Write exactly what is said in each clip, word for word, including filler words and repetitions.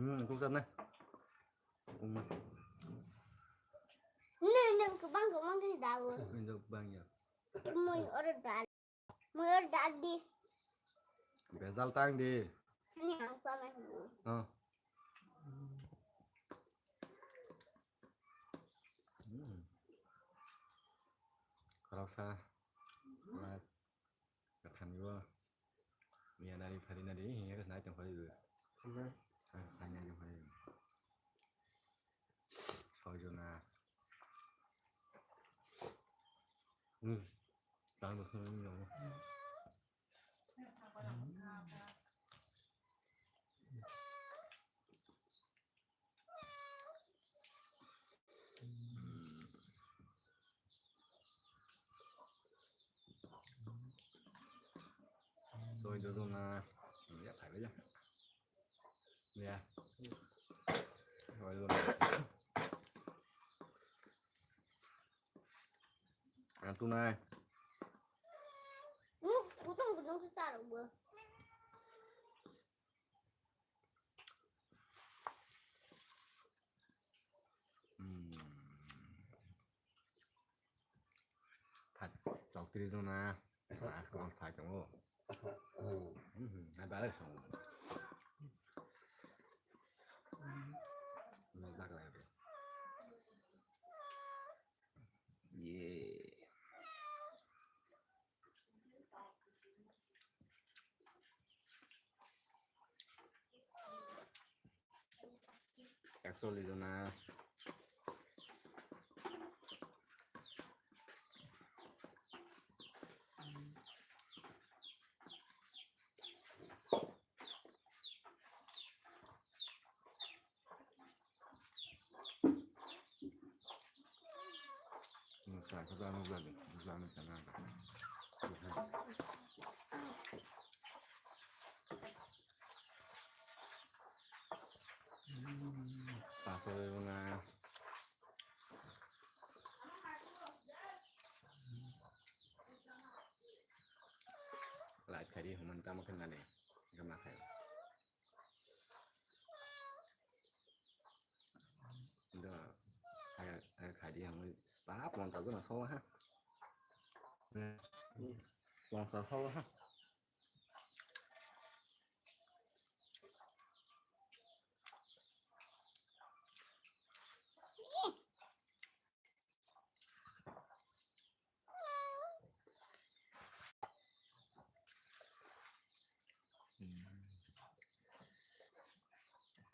Hmm, kung sana. Hmm. Neng, neng, kebang, kebang, kebang, daun. Neng, kebang, ya. Mui, oro, daun. Mui, oro, daun, di. Bezal tang, di. Ini, aku, apa, ini? Oh. Hmm. Khoroksa, ma, katham yo, miya nari phari nari, hiya ka nai tong phari yo. Khoroksa. Ah, nai tong phari yo. Soi jona. Hmm. Tang bo khum yo. Soi do do na. Ya, khai ya. Ya. Soi do na. Ang tunai. Nuk, kutong, kutong, sa, sa, sa. Hmm. Phat chok tri jona. Ah, kong phai tongo. Hmm, na balai song. Na dak lai. Ye. Ekso liter na. Pasal na. Light khai di, human tamo khe nani. Gama khai. Ndo, khai, khai di, hangui. Ba, ponchas jona sowa ha. Ponchas sowa ha.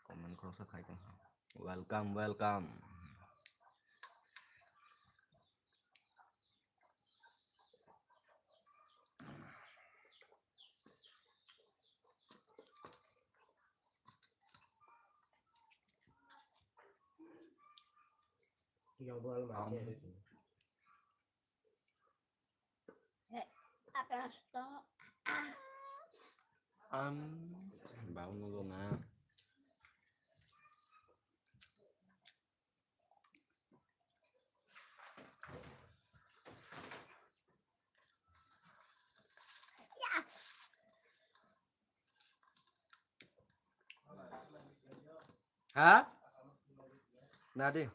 Comment khoroksa khai tong. Welcome, welcome. Ang bau nunggu na. Ha? Nadi.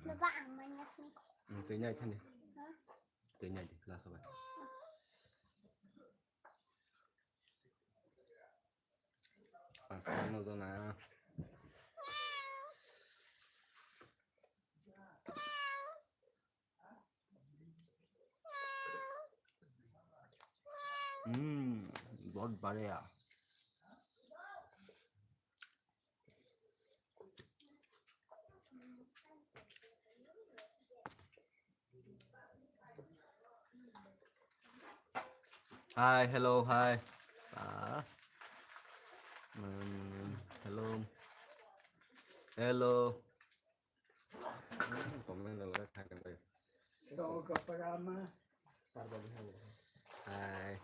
Baba, ang manyak ni. Hmm, twi nai thani. Ha? Twi nai di, glass o bai. Pasta no dona. Hmm, bahut badhiya. Hi, hello, hi. Ah. Hmm, hello. Hello. Hmm, comment dolo, hai, hai, hai. Hai.